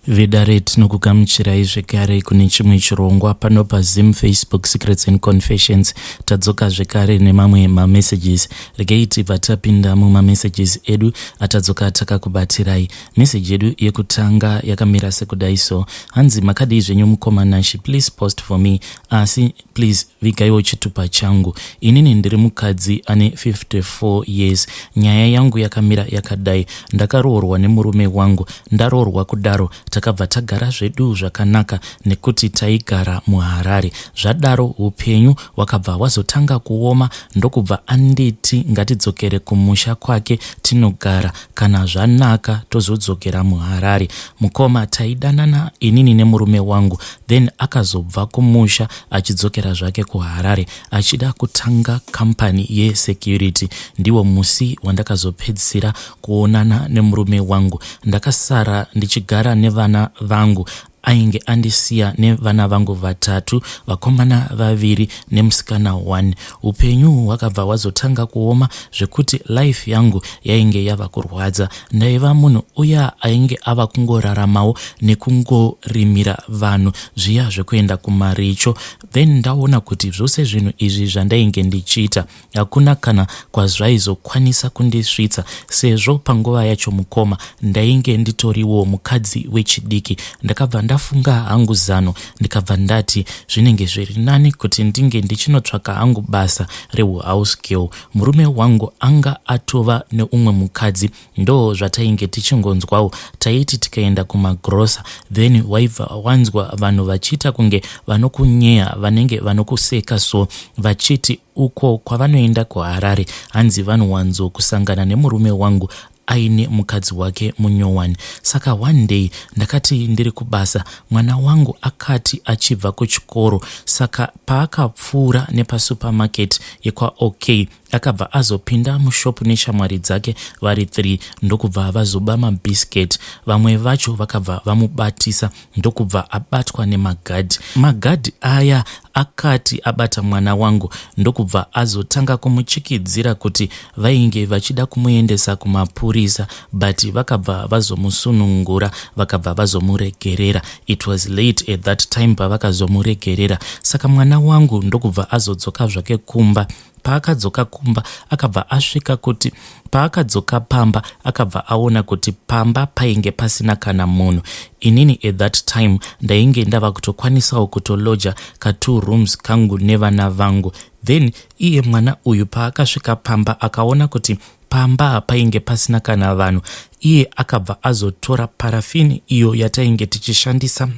Vedare tinokugamuchirai zvekare kune chimwe chirongwa pano paZim Facebook Secrets and Confessions. Tadzoka zvekare nemamwe mamessages. Regei tibva tapinda mumamessages edu atadzoka takakubatirai. Message yedu yekutanga yakamira sekudai so. Hanzi makadii zvenyu mukoma Nashy, please post for me. Asi please vigaiwo chitupa changu. Inini ndiri mukadzi ane 54 years. Nyaya yangu yakamira yakadai. Ndakaroorwa nemurume wangu. Ndaroorwa kudaro takabva tagara zvedu zvakanaka nekuti taigara muHarare. Zvadaro upenyu hwakabva hwazotanga kuoma ndokubva anditi ngatidzokere kumusha kwake tinogara kana zvanaka tozodzokera muHarare. Mukoma taidanana inini nemurume wangu then akazobva kumusha achidzokera zvake kuHarare achida kutanga company yesecurity. Ndiwo musi wandakazopedzisira kuonana nemurume wangu. Ndakasara ndichigara nevana vangu ainge andisiya nevana vangu vatatu, vakomana vaviri nemusikana one. Upenyu hwakabva hwazotanga kuoma zvekuti life yangu yainge yava kurwadza. Ndaiva munhu uya ainge ava kungoraramawo nekungorimira vanhu zviya zvekuenda kumaricho. Then ndaona kuti zvose zvinhu izvi zvandainge ndichiita hakuna kana kwazvaizokwanisa kundisvitsa sezvo panguva yacho mukoma ndainge nditoriwo mukadzi wechidiki. Ndakabva ndafunga hangu zano ndikabva ndati zvinenge zviri nani kuti ndinge ndichinotsvaka hangu basa rehuhouse girl. Murume wangu anga atova neumwe mukadzi ndo zvatainge tichingonzwawo. Taiti tikaenda kumagrosa then waibva wanzwa vanhu vachiita kunge vanokunyeya vanenge vanokuseka so vachiti uko kwavanoenda kuHarare hanzi vanowanzo kusangana nemurume wangu aine mukadzi wake munyowani. Saka one day ndakati ndiri kubasa mwana wangu akati achibva kuchikoro saka paakapfuura nepasupermarket yekwaOK akabva azopinda mushop neshamwari dzake vari 3 ndokubva vazoba mabiscuit. Vamwe vacho vakabva vamubatisa ndokubva abatwa nemagadhi. Magadhi aya akati abata mwana wangu ndokubva azotanga kumuchikidzira kuti vainge vachida kumuendesa kumapurisa but vakabva vazomusunungura vakabva vazomuregerera. It was late at that time pavakazomuregerera. Saka mwana wangu ndokubva azodzoka zvake kumba. Paakadzoka kumba akabva asvika kuti paakadzoka pamba akabva aona kuti pamba painge pasina kana munhu. Inini at that time ndainge ndava kutokwanisawo kutoloja ka two rooms kangu nevana vangu. Then iye mwana uyu paakasvika pamba akaona kuti pamba painge pasina kana vanhu, iye akabva azotora parafini iyo yatainge tichishandisa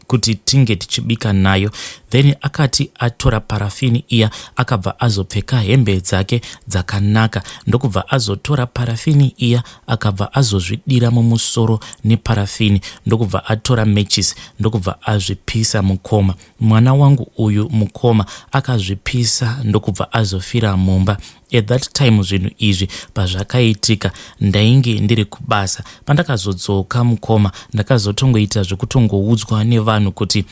kuti tinge tichibika nayo. Then akati atora parafini iya akabva azopfeka hembe dzake dzakanaka ndokubva azotora parafini iya akabva azozvidira mumusoro neparafini ndokubva atora matches ndokubva azvipisa mukoma. Mwana wangu uyu mukoma akazvipisa ndokubva azofira mumba. At that time zvinhu izvi pazvakaitika ndainge ndiri kubasa. Pandakazodzoka mukoma ndakazotongoita zvekutongoudzwa nevanhu kuti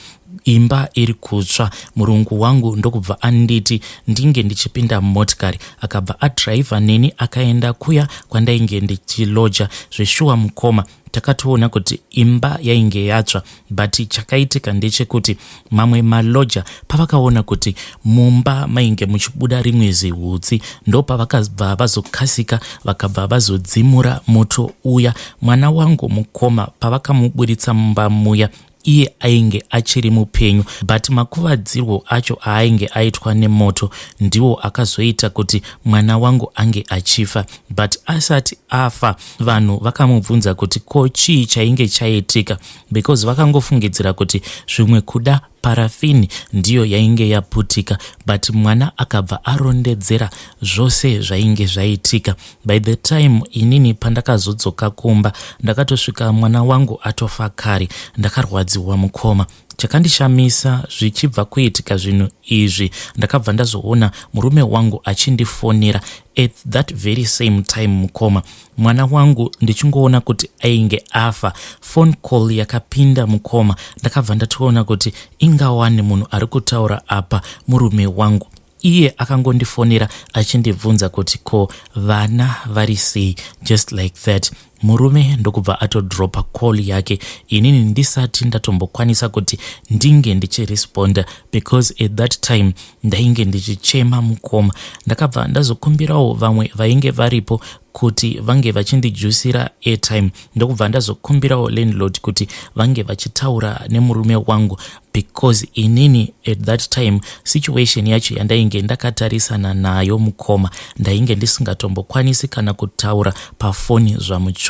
imba iri kutsva. Murungu wangu ndokubva anditi ndinge ndichipinda mumotikari akabva adriver neni akaenda kuya kwandainge ndichiloja. Zveshuwa mukoma takatoona kuti imba yainge yatsva but chakaitika ndechekuti mamwe maloja pavakaona kuti mumba mainge muchibuda rimwe zihutsi ndopavakabva vazokasika vakabva vazodzimura moto uya. Mwana wangu mukoma pavakamuburitsa mumba muya iye ainge achiri mupenyu but makuvadzirwo acho aainge aitwa nemoto ndiwo akazoita kuti mwana wangu ange achifa. But asati afa vanhu vakamubvunza kuti ko chii chainge chaitika because vakangofungidzira kuti zvimwe kuda parafini ndiyo yainge yaputika but mwana akabva arondedzera zvose zvainge zvaitika. By the time inini pandakazodzoka kumba ndakatosvika mwana wangu atofa kare. Ndakarwadziwa mukoma. Chakandishamisa zvichibva kuitika zvinhu izvi ndakabva ndazoona murume wangu achindifonera at that very same time mukoma. Mwana wangu ndichingoona kuti ainge afa. Phone call yakapinda mukoma ndakabva ndatoona kuti ingawani munhu ari kutaura apa murume wangu. Iye akangondifonera achindibvunza kuti ko vana vari sei, just like that. Murume ndokubva atodropa call yake inini ndisati ndatombokwanisa kuti ndinge ndichiresponda, because at that time ndainge ndichichema, mukoma. Ndakabva ndazokumbirawo vamwe vainge varipo kuti vange vachindijusira airtime, ndokubva ndazokumbirawo landlord kuti vange vachitaura nemurume wangu, because inini at that time situation yacho yandainge ndakatarisana nayo, mukoma, ndainge ndisingatombokwanisi kana kutaura pafoni zvamuchose.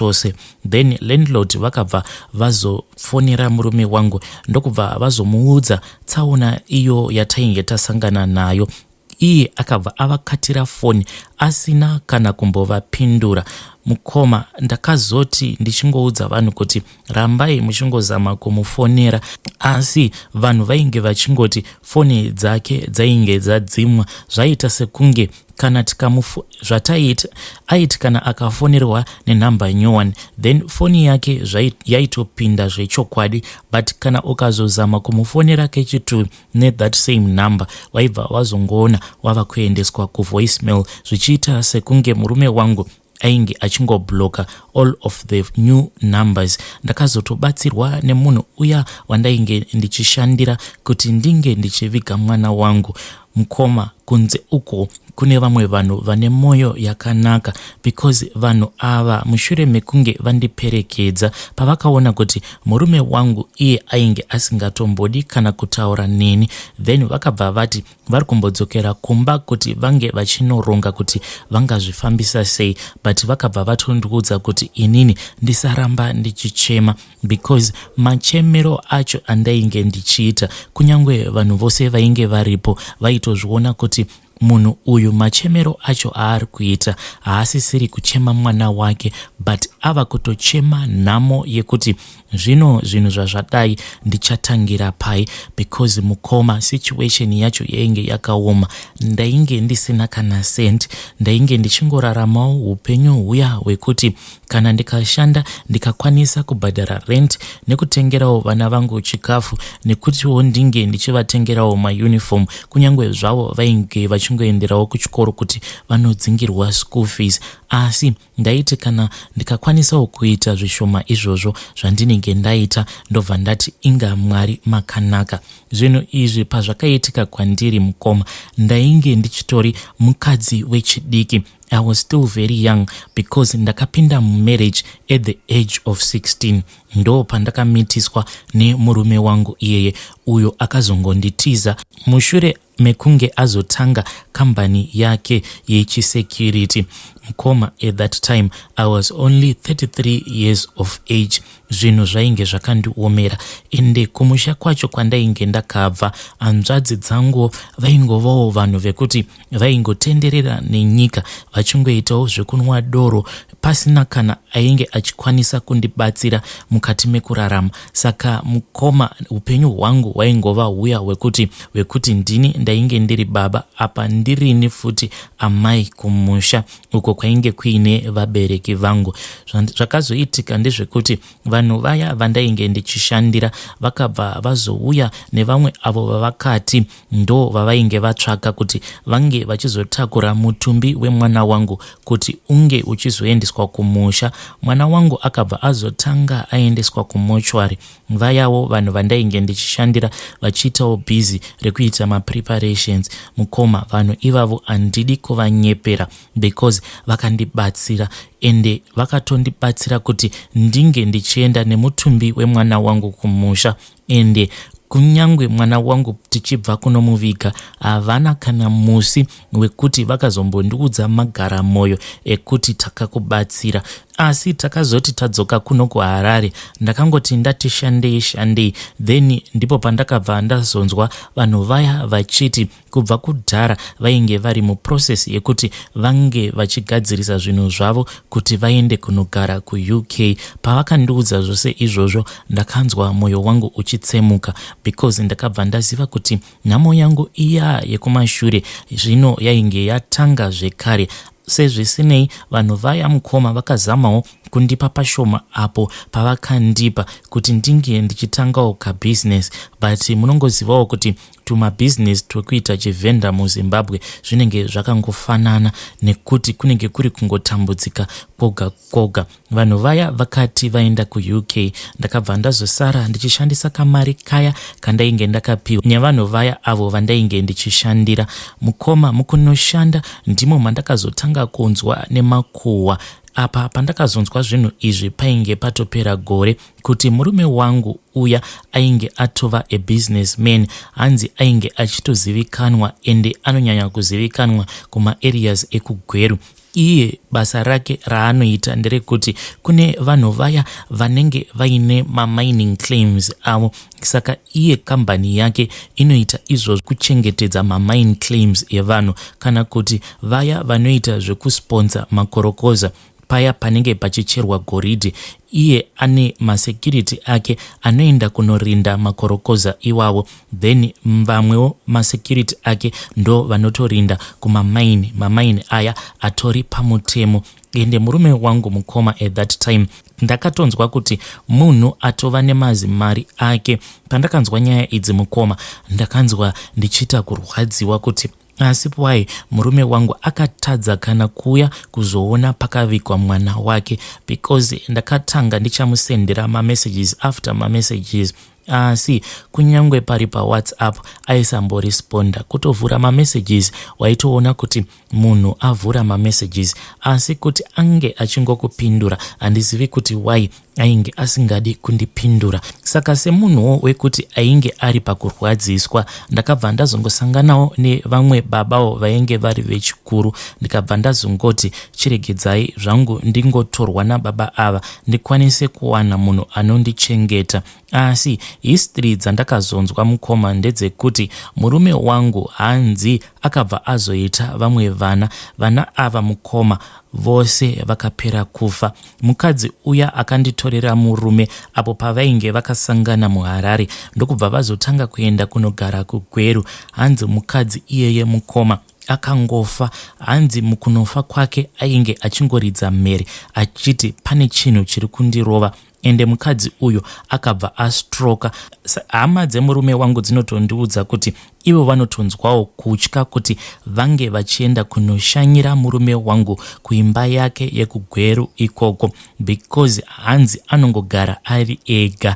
Then landlord vakabva vazofonera murume wangu, ndokubva vazomuudza tsaona iyo yatainge tasangana nayo. Iye akabva avakatira foni asina kana kumbovapindura. Mukoma, ndakazoti ndichingoudza vanhu kuti rambai muchingozama kumufonera, asi vanhu vainge vachingoti foni dzake dzainge dzadzimwa. Zvaita sekunge kana zvataita aiti kana akafonerwa nenhamba nyowani, then foni yake yaitopinda zvechokwadi, but kana ukazozama kumufonera kechi2 nethat same number, waibva wazongoona wava kuendeswa kuvoicemail, zvichiita sekunge murume wangu ainge achingobloka all of the new numbers. Ndakazotobatsirwa nemunhu uya wandainge ndichishandira kuti ndinge ndichiviga mwana wangu. Mukoma, kunze uko kune vamwe vanhu vane mwoyo yakanaka, because vanhu ava, mushure mekunge vandiperekedza, pavakaona kuti murume wangu iye ainge asingatombodi kana kutaura neni, then vakabva vati vari kumbodzokera kumba kuti vange vachinoronga kuti vangazvifambisa sei, but vakabva vatondiudza kuti inini ndisaramba ndichichema, because machemero acho andainge ndichiita, kunyange vanhu vose vainge varipo vaitozviona kuti munhu uyu machemero acho aari kuita haasisiri kuchema mwana wake, but ava kutochema nhamo yekuti zvino zvinhu zvazvadai ndichatangira pai, because mukoma, situation yacho yainge yakaoma. Ndainge ndisina kana cent. Ndainge ndichingoraramawo upenyu huya hwekuti kana ndikashanda ndikakwanisa kubhadhara rent nekutengerawo vana vangu chikafu, nekutiwo ndinge ndichivatengerawo mauniform, kunyange zvavo vainge vachingoenderawo kuchikoro kuti vanodzingirwa school fees, asi ndaiti kana ndikakwanisawo kuita zvishoma izvozvo zvandinenge ndaita, ndobva ndati inga Mwari makanaka. Zvinhu izvi pazvakaitika kwandiri, mukoma, ndainge ndichitori mukadzi wechidiki. I was still very young, because ndakapinda mumarriage at the age of 16. Ndo pandakamitiswa nemurume wangu iyeye, uyo akazongonditiza mushure mekunge azotanga kambani yake yechisecurity. Mukoma, at that time I was only 33 years of age. Zvinhu zvainge zvakandiomera, ende kumusha kwacho kwandainge ndakabva, hanzvadzi dzangu vaingovawo vanhu vekuti vaingotenderera nenyika vachingoitawo zvekunwa doro, pasina kana ainge achikwanisa kundibatsira mukati mekurarama. Saka mukoma, upenyu hwangu hwaingova huya hwekuti ndini ndainge ndiri baba, apa ndirini futi amai kumusha uko kwainge kuine vabereki vangu. Zvakazoitika ndezvekuti vanhu vaya vandainge ndichishandira vakabva vazouya nevamwe avo vavakati ndo vavainge vatsvaka kuti vange vachizotakura mutumbi wemwana wangu kuti unge uchizoendeswa kumusha. Mwana wangu akabva azotanga aendeswa kumochwari, vayawo vanhu vandainge ndichishandira vachiitawo bhizi rekuita mapreparations. Mukoma, vanhu ivavo handidi kuvanyepera, because vakandibatsira, ende vakatondibatsira kuti ndinge ndichienda nemutumbi wemwana wangu kumusha. Ende kunyange mwana wangu tichibva kunomuviga, havana kana musi wekuti vakazombondiudza magara mwoyo ekuti takakubatsira. Asi takazoti tadzoka kuno kuHarare, ndakangoti ndati shandei shandei, then ndipo pandakabva ndazonzwa vanhu vaya vachiti kubva kudhara vainge vari muprocess yekuti vange vachigadzirisa zvinhu zvavo kuti vaende kunogara kuUK. Pavakandiudza zvose izvozvo, ndakanzwa mwoyo wangu uchitsemuka, because ndakabva ndaziva kuti nhamo yangu iya yekumashure zvino yainge yatanga zvekare. Sezvisinei, vanhu vaya, mukoma, vakazamawo Kundipa pashoma apo pavakandipa kuti ndinge ndichitangawo kabusiness, but munongozivawo kuti tumabhizinesi twekuita chivhenda muZimbabwe zvinenge zvakangofanana, nekuti kunenge kuri kungotambudzika kwoga kwoga. Vanhu vaya vakati vaenda kuUK, ndakabva ndazosara ndichishandisa kamari kaya kandainge ndakapiwa nevanhu vaya avo vandainge ndichishandira. Mukoma, mukunoshanda ndimo mandakazotanga kunzwa nemakuhwa. Apa pandakazonzwa zvinhu izvi painge patopera gore, kuti murume wangu uya ainge atova a businessman. Hanzi ainge achitozivikanwa, ende anonyanya kuzivikanwa kumaareas ekuGweru. Iye basa rake raanoita nderekuti kune vanhu vaya vanenge vaine mamining claims avo, saka iye kambani yake inoita izvozvo, kuchengetedza mamine claims evanhu, kana kuti vaya vanoita zvekusponsa makorokoza paya panenge pachicherwa goridhe. Iye ane masecurity ake anoenda kunorinda makorokoza iwawo, then vamwewo masecurity ake ndo vanotorinda kumamaini, mamaini aya atori pamutemo. Ende murume wangu, mukoma, at that time ndakatonzwa kuti munhu atova nemazimari ake. Pandakanzwa nyaya idzi, mukoma, ndakanzwa ndichiita kurwadziwa kuti asi why murume wangu akatadza kana kuuya kuzoona pakavigwa mwana wake, because ndakatanga ndichamusendera mamessages after mamessages, asi kunyange pari paWhatsApp aisamboresponda. Kutovhura mamessages, waitoona kuti munhu avhura mamessages, asi kuti ange achingokupindura, handizivi kuti why ainge asingadi kundipindura. Saka semunhuwo wekuti ainge ari pakurwadziswa, ndakabva ndazongosanganawo nevamwe babawo vainge vari vechikuru. Ndikabva ndazongoti chiregedzai zvangu ndingotorwa nababa ava, ndikwanise kuwana munhu anondichengeta. Asi history dzandakazonzwa, mukoma, ndedzekuti murume wangu hanzi akabva azoita vamwe vana. Vana ava, mukoma, vose vakapera kufa. Mukadzi uya akanditorera murume apo pavainge vakasangana muHarare, ndokubva vazotanga kuenda kunogara kuGweru. Hanzi mukadzi iyeye, mukoma, akangofa. Hanzi mukunofa kwake ainge achingoridza mhere achiti pane chinhu chiri kundirova, ende mukadzi uyu akabva astroka. Hama dzemurume wangu dzinotondiudza kuti ivo vanotonzwawo kutya kuti vange vachienda kunoshanyira murume wangu kuimba yake yekuGweru ikoko, because hanzi anongogara ari ega.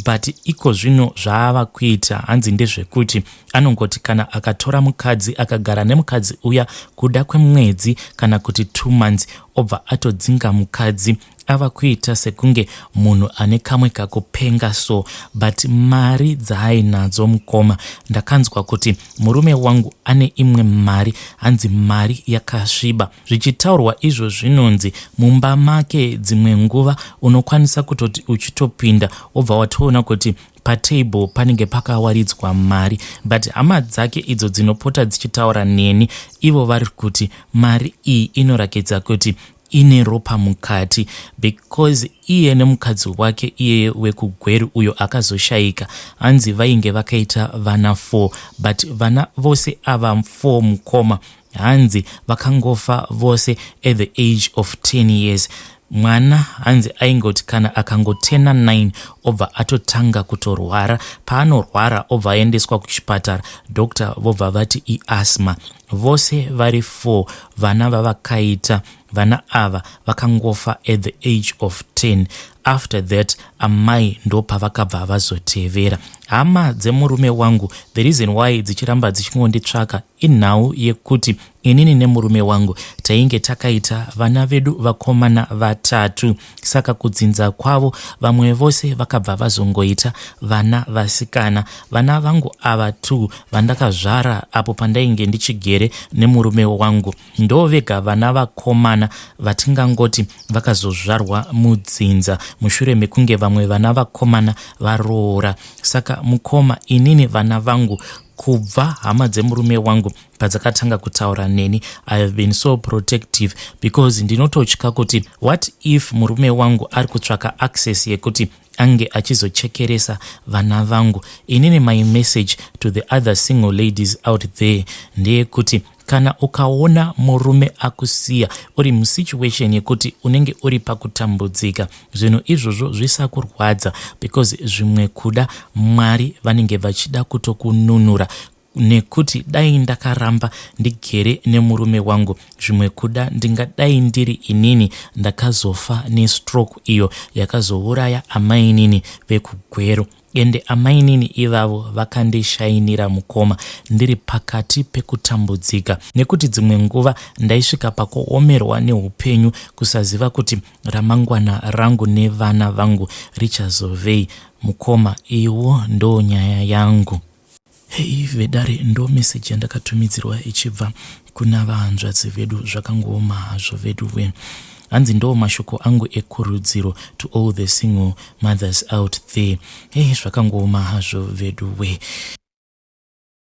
But iko zvino zvaava kuita hanzi ndezvekuti anongoti kana akatora mukadzi, akagara nemukadzi uya kuda kwemwedzi kana kuti 2 months, obva atodzinga mukadzi. Ava kuita sekunge munhu ane kamwe kakupenga so. But mari dzaainadzo, mukoma, ndakanzwa kuti murume wangu ane imwe mari, hanzi mari yakasviba. Zvichitaurwa izvo, zvinonzi mumba make dzimwe nguva unokwanisa kutoti uchitopinda wobva watoona kuti patable panenge pakawaridzwa mari. But hama dzake idzo dzinopota dzichitaura neni, ivo vari kuti mari iyi inorakidza kuti ine ropa mukati, because iye nemukadzi wake iyeye wekuGweru uyo akazoshayika, hanzi vainge vakaita vana 4, but vana vose ava 4, mukoma, hanzi vakangofa vose at the age of 10 years. Mwana hanzi aingoti kana akangotena 9, obva atotanga kutorwara. Paanorwara, obva aendeswa kuchipatara, doctor vobva vati iasthma. Vose vari 4 vana vavakaita, vana ava vakangofa at the age of 10. After that, amai ndopavakabva vazotevera. Hama dzemurume wangu, the reason why dzichiramba dzichingonditsvaka inhau yekuti inini nemurume wangu tainge takaita vana vedu vakomana vatatu. Saka kudzinza kwavo vamwe vose vakabva vazongoita vana vasikana. Vana vangu ava t vandakazvara apo pandainge ndichigere nemurume wangu ndo vega vana vakomana vatingangoti vakazozvarwa mudzinza mushure mekunge vamwe vana vakomana varoora. Saka, mukoma, inini vana vangu, kubva hama dzemurume wangu padzakatanga kutaura neni, I have been so protective, because ndinototya kuti what if murume wangu ari kutsvaka access yekuti ange achizochekeresa vana vangu. Inini my message to the other single ladies out there ndeyekuti Kana ukaona murume akusiya uri musituation yekuti unenge uri pakutambudzika, zvinhu izvozvo zvisakurwadza because zvimwe kuda Mwari vanenge vachida kutokununura nekuti dai ndakaramba ndigere nemurume wangu zvimwe kuda ndingadai ndiri inini ndakazofa nestroke iyo yakazouraya amainini vekuGweru. Ende amainini ivavo vakandishainira mukoma ndiri pakati pekutambudzika nekuti dzimwe nguva ndaisvika pakuomerwa neupenyu kusaziva kuti ramangwana rangu nevana vangu richazovei. Mukoma iwo ndo nyaya yangu. Hei vedare ndo message yandakatumidzirwa ichibva kuna vahanzvadzi vedu zvakangooma hazvo veduwe. Hanzi ndo mashoko angu ekurudziro to all the single mothers out there. Hei zvakangooma hazvo veduwe.